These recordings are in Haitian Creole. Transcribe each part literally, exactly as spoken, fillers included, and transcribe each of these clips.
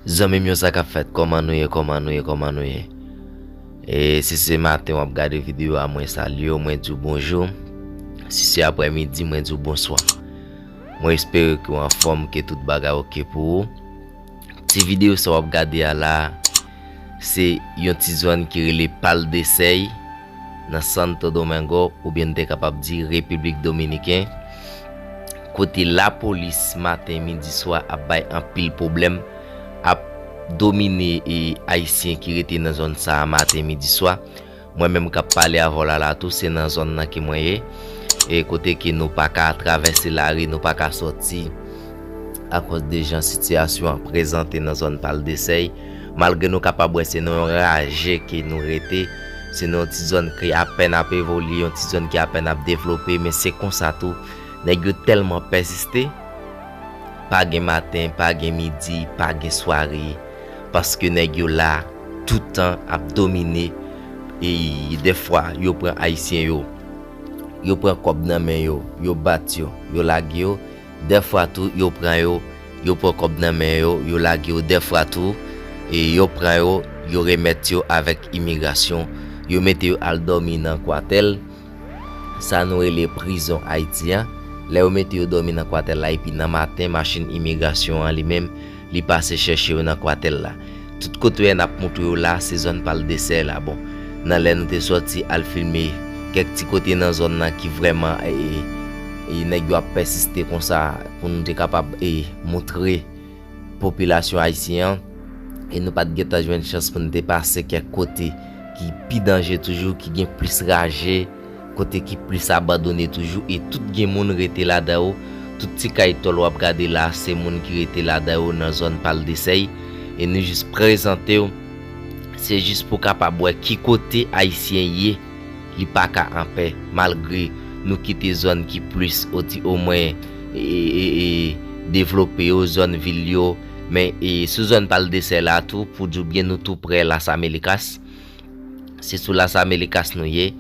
Zanmi m yo, sa k ap fèt? Kòman nou ye? Kòman nou ye? Kòman nou ye? E si se maten w ap gade videyo a, mwen salye w, mwen di w bonjou. Si se aprèmidi, mwen di w bonswa. Mwen espere ke w anfòm, ke tout bagay oke pou ou. Ti videyo sa w ap gade a la, se yon ti zòn ki rele Pal de Sèy, nan Santo Domingo, oubyen n te kapab di Repiblik Dominiken, kote lapolis maten, midi, swa ap bay anpil pwoblèm, ap domine e Ayisyen ki rete nan zòn sa a maten, midi, swa. Mwen menm k ap pale avè w la la tou, se nan zòn nan ke mwen ye, e kote ke nou pa ka travèse lari, nou pa ka sòti, akòz de jan sitiyasyon an prezante nan zòn Pal de Sèy. Malgre nou kapab wè se nan yon raje ke nou rete, se nan yon ti zòn ki apèn ap evolye, yon ti zòn ki apèn ap devlope, men se konsa tou, nèg yo tèlman pèsiste, pa gen maten, pa gen midi, pa gen sware, paske nèg yo la toutan ap domine, e dèfwa yo pran Ayisyen yo, yo pran kòb nan men yo, yo bat yo, yo lage yo, dèfwa tou yo pran yo, yo pran kòb nan men yo, yo lage yo, dèfwa tou, e yo pran yo, yo remèt yo avèk imigrasyon, yo mete yo al dòmi nan kwatèl, sa nou rele prizon Ayiti an. Lè yo mete yo dòmi nan kwatèl la, epi nan maten, machin imigrasyon an li menm, li pase chèche yo nan kwatèl la. Tout kote w wè n ap montre yo la, se zòn Pal de Sèy la. Bon, nan lè nou te sòti al filme kèk ti kote nan zòn nan ki vrèman, e, e, e, nèg yo ap pèsiste konsa pou nou te kapab, e, montre popilasyon ayisyen an, e nou pa t gentan jwenn chans pou n te pase kèk kote ki pi danje toujou, ki gen plis raje, kote ki plis abandone toujou, e tout gen moun rete ladan yo. Tout ti kay tòl w ap gade la, se moun ki rete ladan yo nan zòn Pal de Sèy, e nou jis prezante w, se jis pou kapab wè ki kote ayisyen ye, li pa ka anpè, malgre nou kite zòn ki plis, oti omwen, e, e, e, devlope yo, zòn vil yo, men, e, sou zòn Pal de Sèy la tou, pou di w byen, nou tou prè Las Amelikas. Se sou Las Amelikas nou ye,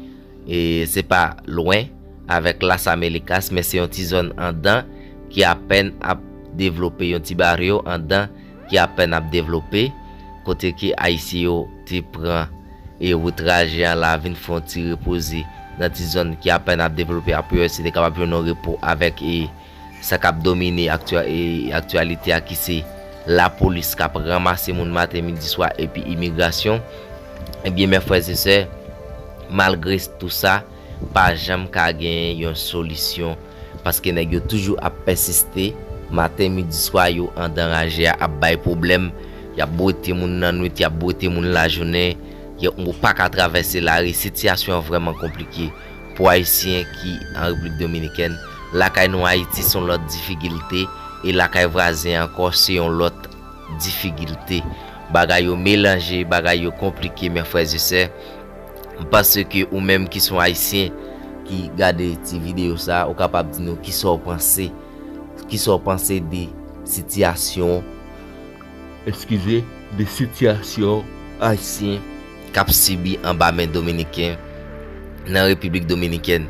e se pa lwen avèk Las Amelikas, men se yon ti zòn andan ki apèn ap devlope, yon ti baryo andan ki apèn ap devlope, kote ke Ayisyen yo te pran, e, wout raje an la, vin fè yon ti repoze nan ti zòn ki apèn ap devlope, apre yo te kapab jwenn yon repo avèk, e, sa k ap domine aktyè-, e, aktyalite a, ki se lapolis k ap ranmase moun maten, midi, swa, epi imigrasyon. Ebyen, mè frè e sè, malgre tou sa, pa janm ka gen yon solisyon, paske nèg yo toujou ap pèsiste, maten, midi, swa, yo andan raje a ap bay pwoblèm, y ap bwete moun nan nwit, y ap bwete moun lajounen, yo, ou pa ka travèse lari, sitiyasyon an vrèman konplike pou Ayisyen ki an Repiblik Dominikèn. Lakay nou Ayiti se yon lòt difikilte, e lakay vwazen ankò se yon lòt difikilte. Bagay yo melanje, bagay yo konplike, mè frè e sè. M panse ke ou menm ki se yon Ayisyen ki gade ti videyo sa, ou kapab di nou kisa w panse, kisa w panse de sitiyasyon, eskize, de sitiyasyon Ayisyen k ap sibi anba men Dominiken nan Repiblik Dominikèn.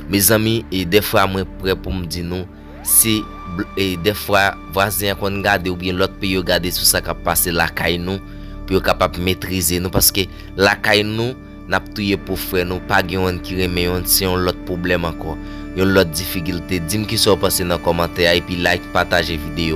Mezanmi, e dèfwa mwen prè pou m di nou, se bl-, e dèfwa vwazen an konn gade oubyen lòt peyi yo gade sou sa k ap pase lakay nou, pou yo kapab metrize nou, paske lakay nou, n ap touye pòv frè nou, pa gen youn ki renmen youn, se yon lòt pwoblèm ankò, yon lòt difikilte. Di m kisa w panse nan kòmantè a, epi like, pataje videyo a.